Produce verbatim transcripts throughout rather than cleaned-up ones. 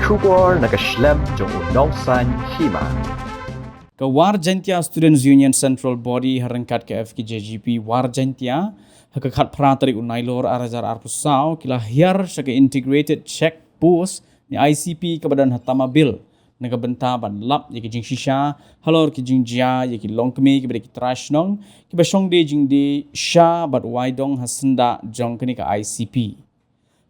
Khubor na ka shlem jong u nongsaiñ hima. Ka War Jaintia Students Union Central Body ha ryngkat ka F K J G P War Jaintia ha ka khatphra tarik u Nailur ar hajar arphew saw ki la hiar sha ka Integrated Check Post ne I C P kaba don ha Tamabil na ka bynta ban lap ïa ki jingshisha halor ki jingjia ïa ki longkmie kiba dei ki trai shnong kiba shong die jingdie sha bad wai dong ha syndah jong kane ka I C P.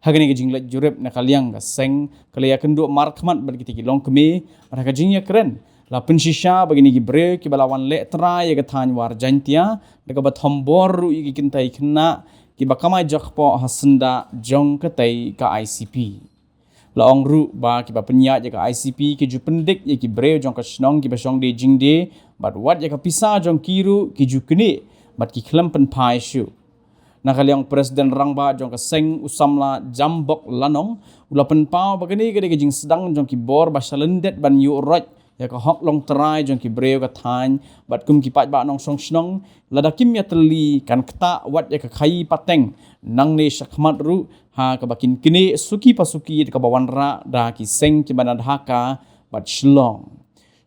Ha kane ka jingleit jurip na ka liang ka seng ka la ïakynduh markhmat bad kita ki longkmie bad ha ka jingïakren la pynshisha ba kine ki briew kiba la wan leh trai ïa ka thaiñ War Jaintia da kaba thombor ruh ïa ki kynthei khynnah kiba kamai jakpoh ha syndah jong katei ka I C P. La ong ruh ba kiba pynïaid ïa ka I C P ki ju pyndik ïa ki briew jong ka shnong kiba shong die jingdie bad wat ïa ka pisa jong ki ruh ki ju knieh bad ki khlem pynphai shuh. Na ka liang President Rangbah jong ka seng u samla Jambok Lanong u la pynpaw ba kane ka dei ka jingsdang jong ki bor ba sha lyndet ban ïuh roit ïa ka hok longtrai jong ki briew ka thaiñ bad kum ki paidbah nongshong shnong lada kim ïatylli kan ktah wat ïa ka khaii pateng nangne shakhmat ruh ha kaba kin knieh suki pa suki da kaba wanrah da ki seng kiba na Dhaka bad Shillong.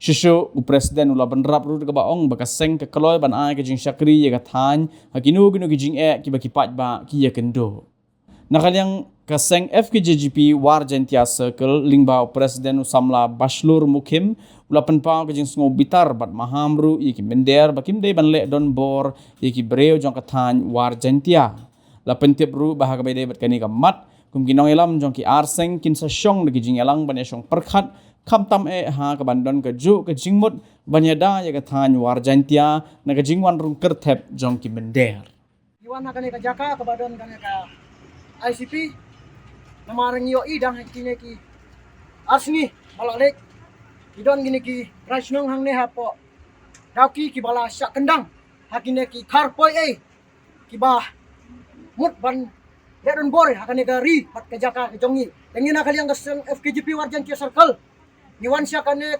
Shuh shuh u President u la bynrap ruh da kaba ong ba ka seng ka kloi ban ai ka jingshakri ïa ka thaiñ ha kino kino ki jingeh kiba ki paidbah ki ïakynduh. Na ka liang ka seng F K J G P War Jaintia Circle lyngba u President u samla Bashlur Mukhim u la pynpaw ka jingsngew bitar bad maham ruh ïa ki mynder ba kim dei ban leh donbor ïa ki briew jong ka thaiñ War Jaintia. La pyntip ruh ba ha kaba ïadei bad kane ka mat kum ki nongïalam jong ki ar seng kin sa shong da ki jingïalang ban ïashong pyrkhat khamtam eh ha kaban don kajuh ka jingmut ban ïada ïa ka thaiñ War Jaintia na ka jingwan rung kyrthep jong ki mynder. Ngi wan ha kane ka jaka kaba don kane ka I C P. Namar ngi ïohi dang ha kine ki ar sngi ba la leit ki don kine ki trai shnong hangne hapoh Dawki kiba la shah kyndang ha kine ki khar poi ei kiba mut ban leh donbor ha kane ka ri bad ka jaka ka jong ngi. Te ngi na ka liang ka seng F K J P War Jaintia Circle ngi wan sha kane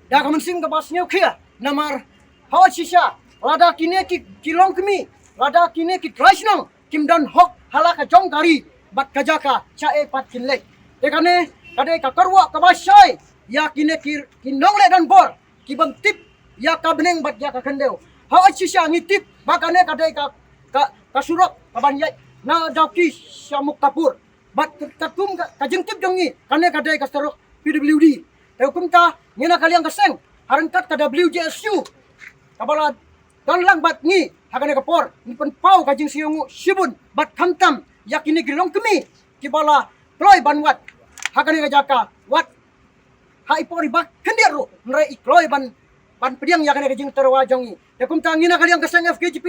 da ka mynsiem kaba sngewkhia namar hawai shisha lada kine ki, ki longkmie lada kine ki trai shnong kim don hok ha la ka jong ka ri bad ka jaka sha ei pat kin leit. Te kane ka dei ka kyrwoh kaba shai ïa kine ki, ki nongleh donbor ki bym tip ïa ka bneng bad ïa ka khyndew. Hawai shisha ngi tip ba kane ka dei ka, ka, ka surok kaban ïaid na Dawki sha Muktapur. Bad ka, ka kum ka, ka jingtip jong ngi kane ka dei ka surok P W D. Te kumta ngi na ka liang ka seng ha ryngkat ka W J S U kaba la don lang bad ngi ha kane ka por ngi pynpaw ka jingsngewnguh shibun bad khamtam ïa kine ki longkmie kiba la kloi ban wad ha kane ka jaka wat ha i por i ba khyndiat ruh hynrei i kloi ban, ban pdiang ïa kane ka jingtyrwa jong i. Te kumta ngi na ka liang ka seng F K J P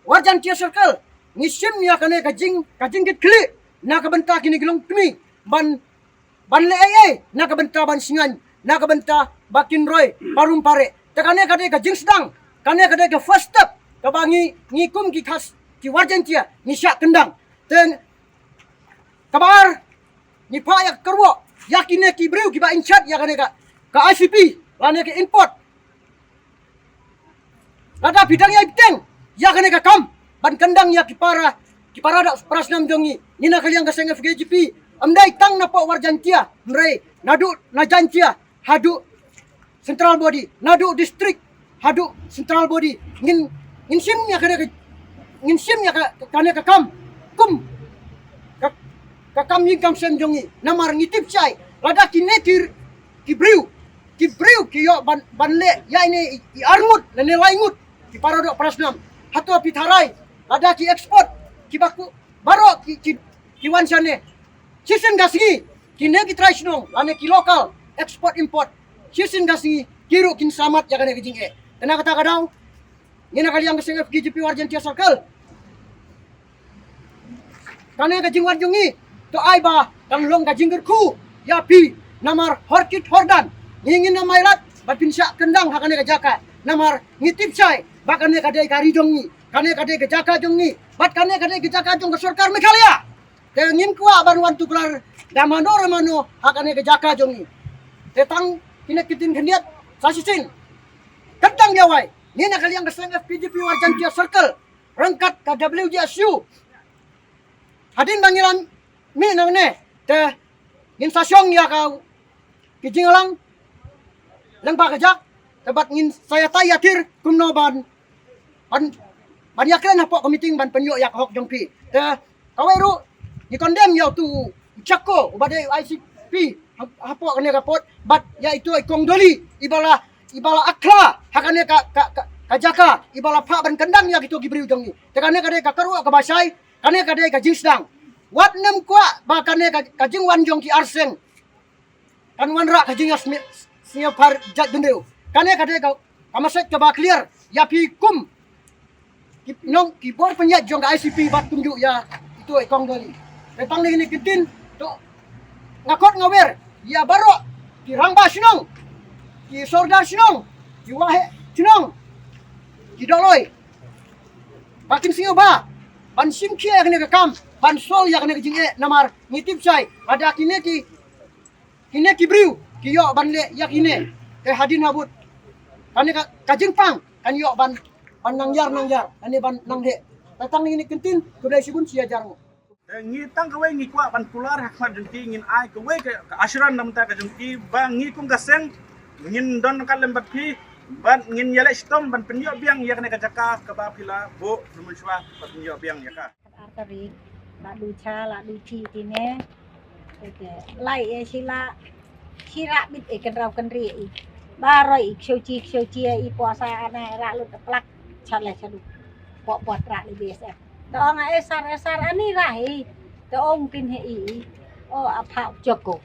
War Jaintia Circle ngi shim ïa kane ka jing, ka jingkitkhlieh na ka bynta kine ki longkmie ban, ban leh ei ei na ka bynta ban shngaiñ na ka bynta ba kin roi parum pare. Te kane ka dei ka jingsdang, kane ka dei ka first step kaba ngi, ngi kum ki khas ki War Jaintia ngi shah kyndang. Te kaba ar ngi phah ïa ka kyrwoh ïa kine ki briew kiba in charge ïa kane ka, ka I C P lane ka import. Lada phi dang ïai bteng ïa kane ka kam ban kyndang ïa ki para, ki para da para snam jong ngi, ngi na ka liang ka seng F K J P ym dei tang napoh War Jaintia hynrei naduh na Jaintia haduh central body, naduh district haduh central body. Ngin, ngin shim ïa kane ka, ngin shim ïa ka, kane ka kam kum ka, ka kam ïing kam sem jong ngi. Namar ngi tip shai lada kine ki, ki briew, ki briew ki ïoh ban, ban leh ïa ine i, i arngut lane laingut ki para doh para snam. Hato phi tharai lada ki export kiba ku baroh ki, ki, ki wan shane. Shisien ka sngi kine ki trai shnong lane ki local export import shisien ka sngi ki ruh kin samat ïa kane ka jingeh. Te na kata ka daw ngi na ka liang ka seng F K J P War Jaintia Circle kane ka jingwan jong ngi to ai ba kan long ka jingkyrkhu ïa phi namar hor kit hor dan ngi ngin ym ai lad ba phin shah kyndang ha kane ka jaka namar ngi tip shai ba kane ka dei ka ri jong ngi, kane ka dei ka jaka jong ngi bad kane ka dei ka jaka jong ka sorkar Meghalaya. Te ngim kwah ban wan tuklar da mano re mano ha kane ka jaka jong ngi. Te tang kine ki ktien khyndiat sa shisien kyntang ïa wai ngi na ka liang ka seng F K J P War Jaintia Circle ryngkat ka W J S U. Hadien ba ngi la mih nangne te ngin sa shong ïa ka ki jingïalang lyngba ka jak, te bad ngin sa ïatai ïatir kumno ban ban ban ïakren hapoh ka meeting ban pynïoh ïa ka hok jong phi. Te kawei ruh ngi condemn ïa utu u Jacko uba dei u I C P ha- hapoh kane ka port, bad ïa itu i Kong Dolly iba la iba la akhla ha kane ka ka ka, ka jaka, iba la phah ban kyndang ïa kitu ki briew jong ngi. Te kane ka dei ka kyrwoh kaba shai, kane ka dei ka jingsdang. Wat nym kwah ba kane ka, ka jingwan jong ki arseng kan wanrah ka jingïasngi- sngewpar jaitbynriew. Kane ka dei ka, ka message kaba clear ïa phi kum ki nong ki bor pynïaid jong ka I C P bad kumjuh ïa itu i Kong Dolly. Te tang na kine ki ktien to nga khot nga wer ïa baroh ki rangbah shnong, ki sordar shnong, ki waheh shnong, ki dolloi, ba kin sngewbha ban shim khia ïa kane ka kam, ban solve ïa kane ka jingeh, namar ngi tip shai lada kine ki kine ki briew ki ïoh ban leh ïa kine, te hadien habud kane ka, ka jingpang kan ïoh ban ban nang ïar nang ïar, kane ban nang heh. Te tang na kine ki ktien, khublei shibun, shi hajar nguh. Te ngi tang kawei ngi kwah ban kular ha khmat jong ki, ngin ai kawei ka, ka assurance na bynta ka jong ki ba ngi kum ka seng ngin don ryngkat lem bad phi, bad ngin ïaleh shitom ban pynïoh biang ïa kane ka jaka kaba phi la buh, na mynshuwa ban pynïoh biang ïa ka. Ar tarik, la du cha, la du chi tine. Te lai e shi la, shi ra bit e kynraw kynri i. Baroh i kshow chi, kshow chi i, pok sa ana ra lut plak, cha le cha du. Pok pok ra le B S F. Te ong e sar, e sar ani ra hi. Te ong kin he i. O apa Joko.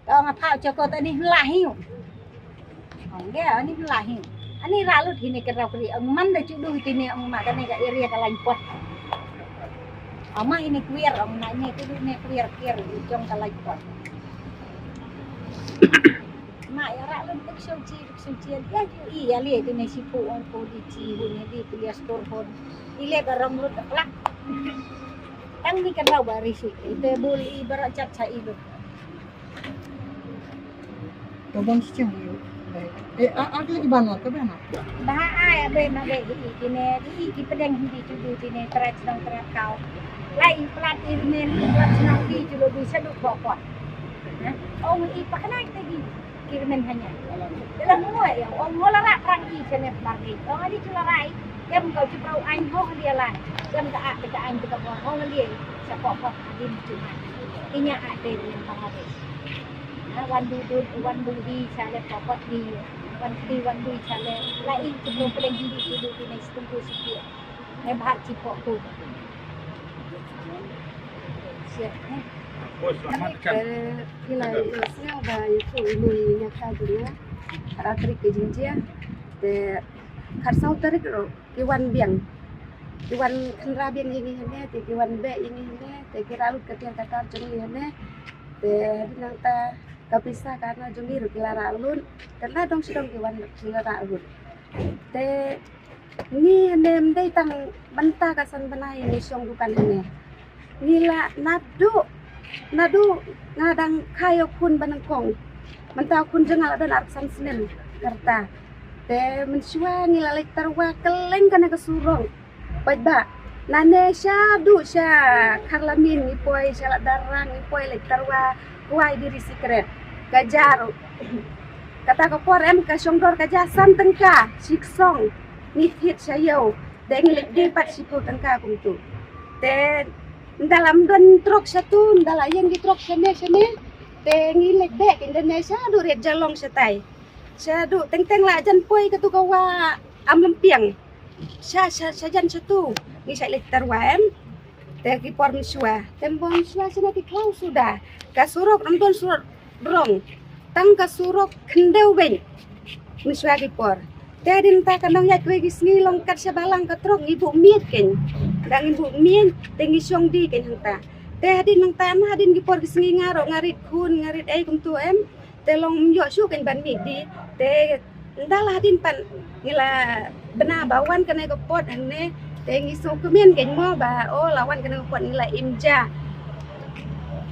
Ka ong a pha u Joko, te ani hla hiu. Ong ge ani hla hiu. Ani ra lut hine ka rau kri, ong man da chudu hitine, ong ma kane ka area ka lain pot. Ong ma hine kwiar, ong ma hine chudu ne kwiar kwiar i jong ka lain pot. Ma ïa ra lut duk shong chi, duk shong chi, ïa ju i ïa le tine shi pu ong pu di chi hun ne di pilias tur hun. I le ka rong lut ka plak. Tang ni ka rau ba ri shi, i te bul i barak chat cha i lut. To bang shi chang yu. Eh, a, a, lagi bana, to bana. Bah ai abe ma be hi kine, hi ki pedeng hi di chudu kine, trai chnong trai kau. Lai i plat i rmen, i plat chnong hi chudu bi sadu bokot. Ong i paknai te di ki rmen hanya. Dalam mua ya, ong ngola rak rang i chene plar di. Ong ani chula rai, em kau chuprau ain hong dia lan. Em ka ak ka ain ka bor hong dia. Sa pokot adim cuma. Inya ak te rmen pangade. Ha, wan du du, wan du di, sa le pokot di, wan di, wan du, sa le, la ing tu tu peleng di, di, di, di, nai setumpu sikit. Nai bahak cipok tu. Siap, eh. Bos, selamat kan. Eh, ila, ila, siang ba, itu, ini, nyaka dunia. Ratrik ke jinjia. Te, kar sau tarik ro, ki wan biang. Ki wan khenra biang ini hene, te ki wan be ini hene, te ki ralut ke tiang katar jong ini hene. Te, di nang ta, ka pisa ka na jong i ruh ki la ra lut, ka na dong sdong ki wan ki la ra lut. Te ngi hynne ym dei tang mynta ka san bnai ngi shong dukan hynne. Ngi la naduh, naduh nga dang kha ïa u khun ba nyngkong. Mynta u khun jong nga la don arphew san snem ka rta. Te mynshuwa ngi la leit tyrwa kylleng kane ka surok. Peit ba, nane shaduh sha Kharlamin ngi poi, sha Laddarang ngi poi leit tyrwa kwai biri sikret. Ka ja ruh. Kata ka por em ka shong dor ka ja san tyngka, shi ksong, ngi thied sha ïew. Te ngi leit die pat shiphew tyngka kumtu. Te ynda la ym don trok shatu, ynda la ïeng ki trok shane shane. Te ngi leit beh ki ynda ne shaduh Riat Jalong shatai. Shaduh teng teng la jan poi katu ka wah Amlympiang. Sha, sha, sha jan shatu. Ngi shait leit tyrwa em. Te ki por mynshuwa. Te ym bun mynshuwa shane ki khlaw suda. Ka surok ym don surok rong. Tang ka surok khyndew beiñ. Mynshuwa ki por. Te hadien ta ka nongïaid kawei ki sngi long kat sha balang ka trok ngi buh miej keiñ. Da ngi buh miej te ngi shong die keiñ hangta. Te hadien nangta na hadien ki por ki sngi nga ruh nga rit khun nga rit ei kumtu em. Te long ym ïoh shuh keiñ ban mih die. Te ynda la hadien pat ngi la bna ba wan kane ka pot hangne. Te ngi sngewkmen keiñ mo ba o la wan kane ka pot ngi la im ja.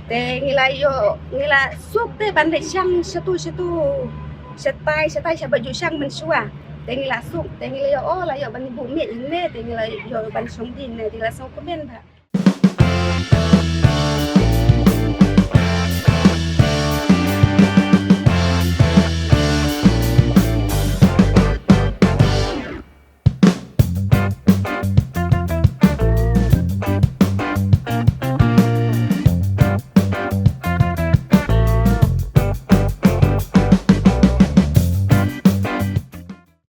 Te ngi la ïoh ngi la suk te ban leit shang shatu shatu. Shatai shatai sha ba ju shang mynshuwa. Te ngi la suk te ngi la ïoh o la ïoh ban buh miej hangne te ngi la ïoh ban shong die hangne te la sngewkmen ba.